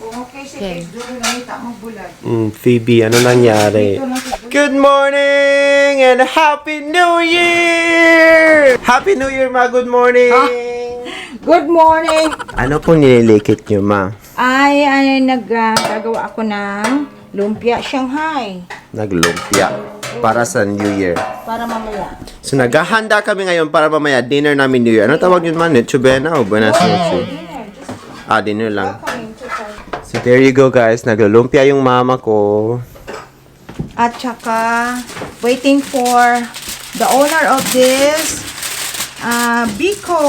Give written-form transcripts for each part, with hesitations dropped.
Kung okay siya, okay. Doon lang ita magbulag. Phoebe, ano nangyari? Good morning and Happy New Year! Happy New Year, ma. Good morning! Good morning! Ano pong nililikit niyo, ma? Ay, naggagawa ako ng lumpia Shanghai. Naglumpia para sa New Year. Para mamaya. So, naghahanda kami ngayon para mamaya dinner namin New Year. Ano tawag yun, ma? Noche Buena o Buenas Noches? Dinner, just Ah, dinner lang. coming to So, there you go, guys. Naglulumpia yung mama ko. At saka, waiting for the owner of this Biko.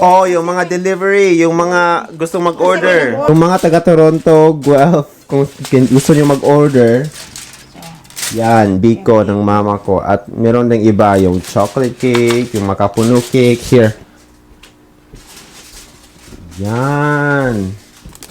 Oh, yung mga delivery, yung mga gustong mag-order. Yung mga taga Toronto, Guelph, kung gusto niyo mag-order, yan, biko ng mama ko. At meron ding iba, yung chocolate cake, yung makapuno cake. Here. Yan.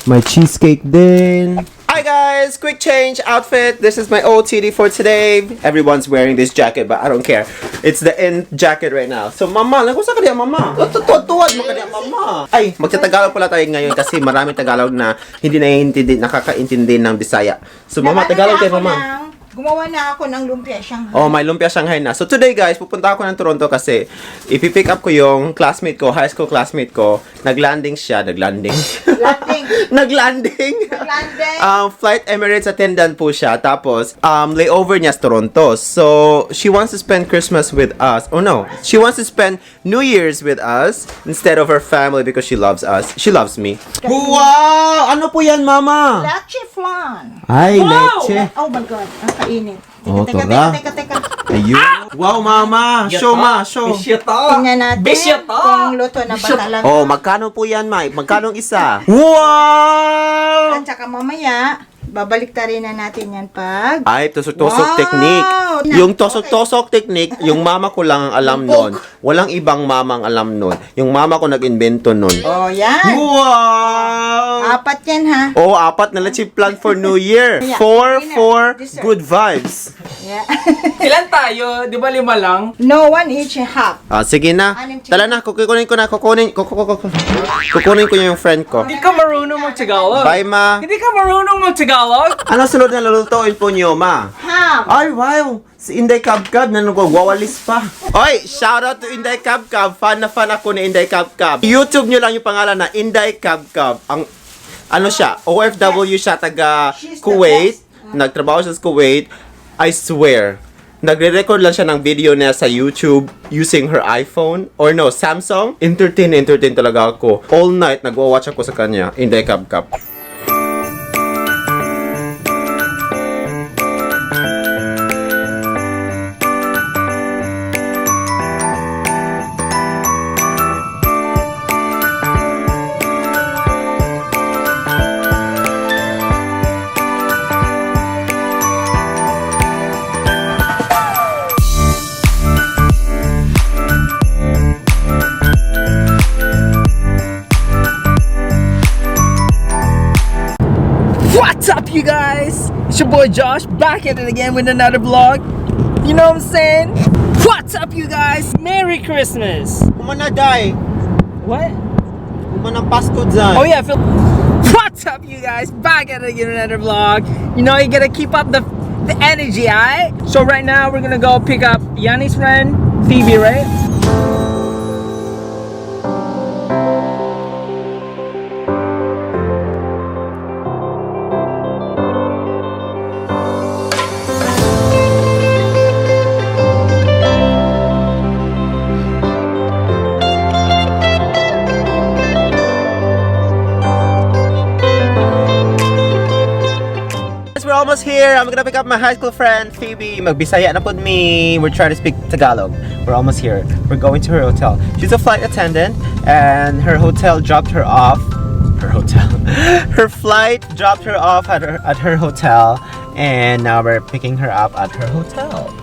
May cheesecake din. Hi guys! Quick change outfit. This is my OOTD for today. Everyone's wearing this jacket, but I don't care. It's the in jacket right now. So, mama, nagusa ka diya, mama. Tutuwad mo ka diya, mama. Ay, magtatagalog pala tayo ngayon kasi maraming Tagalog na hindi naiintindi, nakakaintindi ng Bisaya. So, mama, Nag-ano Tagalog na tayo, ako mama. Gumawa na ako ng lumpia Shanghai. Oh, may lumpia Shanghai na. So today guys, pupunta ako ng Toronto kasi ipipick up ko yung classmate ko, high school classmate ko. Naglanding siya, naglanding. Landing. Naglanding. Naglanding. Flight Emirates attendant po siya. Tapos, layover niya sa Toronto. So, she wants to spend Christmas with us. Oh no, she wants to spend New Year's with us instead of her family because she loves us. She loves me. Wow! Ano po yan, mama? Leche flan. Ay, leche. Oh my God, ang kainit. Teka, Oh, teka, tora. teka, teka, teka. Ayun. Wow, mama! Show, ma! Show! Bisyata! Tingnan natin Bisyata! kung luto na ba talaga. Oh, magkano po yan, Mike? Magkano ang isa? Wow! At saka mamaya, babaliktarin na natin yan pag... Ay, tusok-tusok Wow! technique. Yung tusok-tusok technique, yung mama ko lang ang alam nun. Walang ibang mama ang alam nun. Yung mama ko nag-invento nun. Oh, yan. Wow! Apat yan ha. Oh, apat na leche plan for New Year. Yeah. Four Dinner. for Dessert. good vibes. Yeah. Ilan tayo? Di ba lima lang? No, one each and half. Ah, sige na. Anim, chicken. Tala na, kukunin ko na, kukunin, kukunin ko yung friend ko. Hindi ka marunong mag-Tagalog. Bye, ma. Hindi ka marunong mag-Tagalog? Ano sunod na lulutuin po niyo, ma? Ham. Ay, wow! Si Inday Kabkab na nagwawalis pa. Oy, shout out to Inday Kabkab. Fan na fan ako ni Inday Kabkab. YouTube nyo lang yung pangalan na Inday Kabkab. Ang ano siya, OFW siya taga She's the Kuwait. best. Nagtrabaho siya sa Kuwait. I swear, nagre-record lang siya ng video niya sa YouTube using her iPhone or no, Samsung. Entertain, entertain talaga ako. All night nagwa-watch ako sa kanya, Inday Kabkab. What's up, you guys? It's your boy Josh back at it again with another vlog. You know what I'm saying? What's up, you guys? Merry Christmas! Umana, day. What? Umana Pasko dyan. Oh yeah, Phil. What's up, you guys? Back at it again with another vlog. You know you gotta keep up the energy, alright? So right now we're gonna go pick up Yanni's friend, Phoebe, right? Guys, we're almost here. I'm gonna pick up my high school friend, Phoebe. Magbisaya na pod me. We're trying to speak Tagalog. We're almost here. We're going to her hotel. She's a flight attendant and her hotel dropped her off. Her hotel. Her flight dropped her off at her hotel and now we're picking her up at her hotel.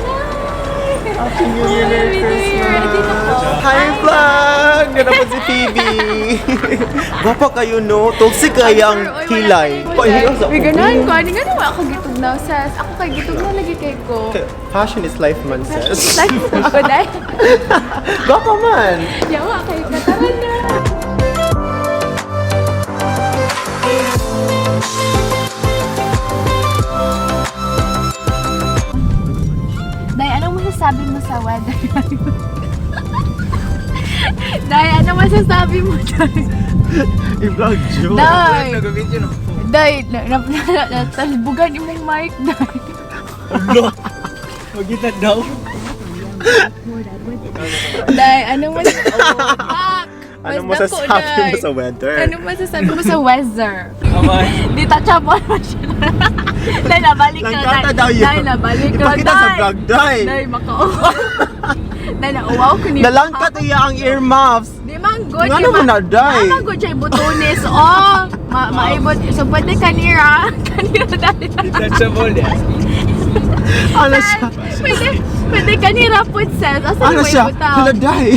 Happy New Year, Merry Christmas! Hi, vlog! Ganda po si Phoebe! Gwapa kayo, no? Toxic kaya ang kilay. Uy, ganahan ko. Ani nga naman ako gitugnaw, sis. Ako kay gitugnaw lagi kay ko. Fashion is life man, sis. Like, ako dahil. Gwapa man. Yawa kay kataran na. Day, anong masasabi mo sa weather? Day, anong masasabi mo, Day? I-vlog, Joe. Day! Nag-video na. Day, natalbugan imong mic, Day. Magita daw. Day, anong masasabi Oh, fuck! Anong Mas dako, masasabi mo Day. sa weather? Anong masasabi mo sa weather? Amay. Di touchable mo siya. Day, nabalik ka. Langkata Day. daw yun. Day, nabalik ka. Ipakita sa Day. vlog, Day. Day, makauwaw. Day, nauwaw ko ni Nalangkat iya ang earmuffs. Di man good. Nga naman na, Day. Nga man good siya butones. Oh, maibot. So, pwede kanira. Kanira, Day. Detachable yes. Ano siya? Pwede kanira put ses. Asa Ano mo siya? ibutaw? Hala, Day.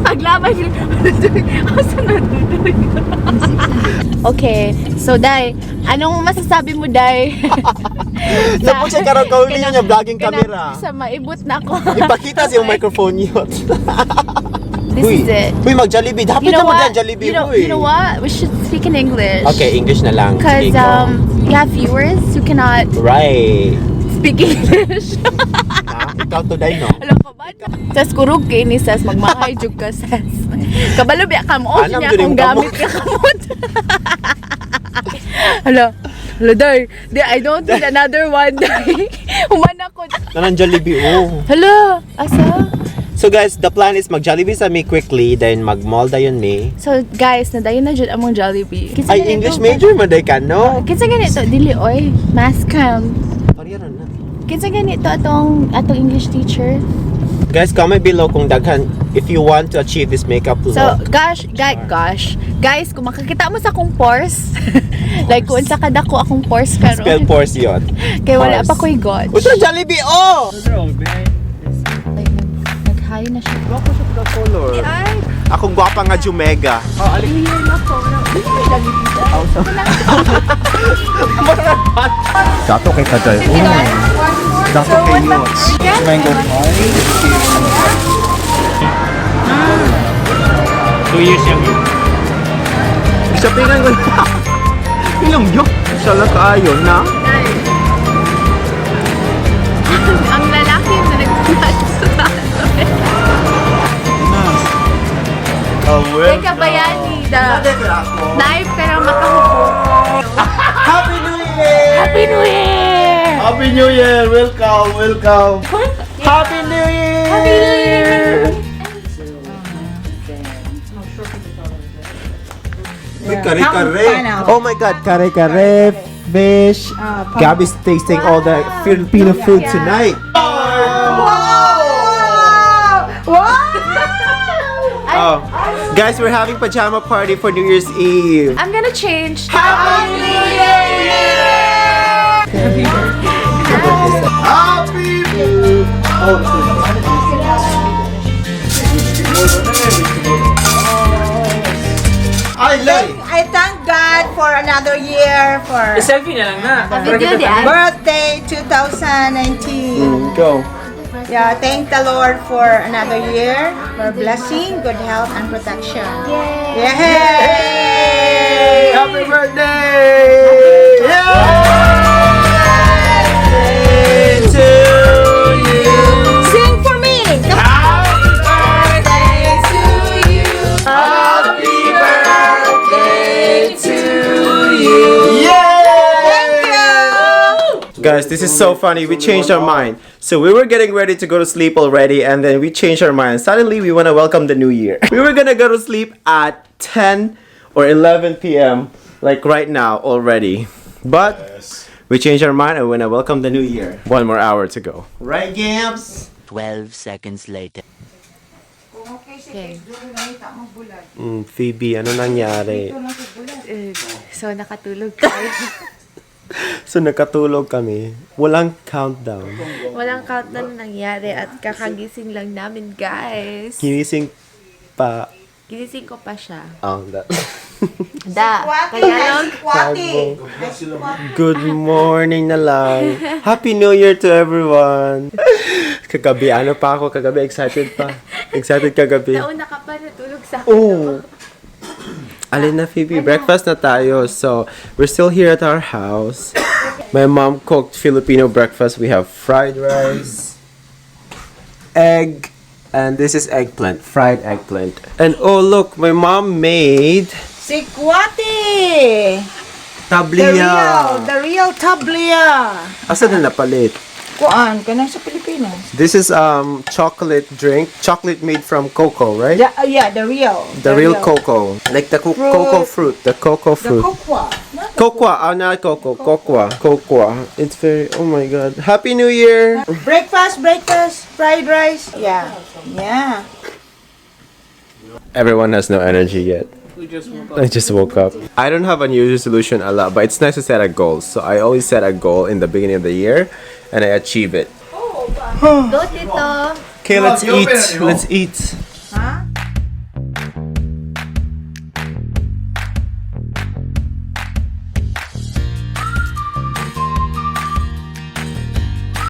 Paglabay. Asa na dudoy? Okay. So, Day, anong masasabi mo, Day? Napot siya karon kauli niya vlogging camera. Sa maibot na ako. Ipakita siyang microphone yun. This is it. Uy, mag-Jollibee. Dapat You know naman what? dyan, Jollibee. Uy. You know what? We should speak in English. Okay, English na lang. Because Sige, go. we have viewers who cannot speak English. Ha? Ikaw to, Day, no? Alam ko ba? Sas kurog kay ni Sas, magmahay jug ka, Sas. Kabalo biya ka mo. Oh, Alam niya jud akong yung kamot. gamit ka kamot. Hala. Hala, day. Di, I don't need another one, day. Human ako. Nanang Jollibee, oh. Hala, asa? So guys, the plan is mag-Jollibee sa me quickly, then mag-mall dayon me. So, guys, nadayon na jud among Jollibee. Kinsa Ay, ganito? English major man day ka, no? Kinsa ganito? Dili, oy. Mass cam. Parehara na. Kinsa ganito atong English teacher? Guys, comment below kung daghan if you want to achieve this makeup look. So, gosh, gosh. Guys, kung makakita mo sa akong pores, like kung unsa kadako akong pores Spell karon. pores yun. Kay wala pores. pa ko'y gotch. Uy, tara, Jollibee, oh! Nag-high na siya. Color. Ay, Akong gwapa nga Jumega. New Year na ko. Dili may Jollibee. Dato kay Kaday. Dato kay Yots. Mango pie. 2 years younger. Sa pingan ko. Ilang yok? Siya lang kaayo na. Ang lalaki na nag-flash sa taas. Teka, bayani. The knife pero makahubo. Happy New Year! Happy New Year! Happy New Year! Welcome, welcome! Happy New Year! Happy New Year! Uy, kare-kare. Paano? Oh my God, kare-kare, fish. Gabby's tasting all the Filipino food tonight. Wow! Wow! Oh. Guys, we're having pajama party for New Year's Eve. I'm gonna change. Happy New Year! Happy New Ay, lay! I thank God for another year, for Selfie na lang na. Video di ay. birthday 2019. Go. Yeah, thank the Lord for another year, for blessing, good health, and protection. Yay! Happy birthday! Yay! To you. Sing for me! Happy birthday to you. Happy birthday to you. Yay! Thank you! Guys, this is so funny. We changed our mind. So we were getting ready to go to sleep already, and then we changed our mind. Suddenly, we want to welcome the new year. We were gonna go to sleep at 10 or 11 p.m., like right now already. But we changed our mind and we wanna welcome the new year. One more hour to go. Right, Gabs? 12 seconds later. Okay. Phoebe, ano nangyari? So, nakatulog tayo. So nakatulog kami. Walang countdown. Walang countdown na nangyari at kakagising lang namin, guys. Ginising pa Ginising ko pa siya. Oh, that. Da, Kwati, Tagalog. Kwati. Good morning na lang. Happy New Year to everyone. Kagabi, ano pa ako? Kagabi, excited pa. Excited kagabi. Nauna ka pa natulog sa akin. Oh. Alin na, Phoebe? Breakfast na tayo. So, we're still here at our house. My mom cooked Filipino breakfast. We have fried rice, egg, and this is eggplant, fried eggplant. And oh, look, my mom made Sikwate! The tablilla. real tablia. Asa na napalit? Kuan, kanang sa Pilipinas. This is chocolate drink, chocolate made from cocoa, right? Yeah, the real. The real cocoa, like the Fruit. cocoa fruit, the cocoa The fruit. cocoa. Not Cocoa, ah, not cocoa, cocoa, cocoa. It's very, oh my God. Happy New Year! Breakfast, breakfast, fried rice. Yeah. Everyone has no energy yet. I just woke up. I don't have a New Year's resolution a lot, but it's nice to set a goal. So I always set a goal in the beginning of the year, and I achieve it. Go, Tito. Okay, let's eat. Let's eat.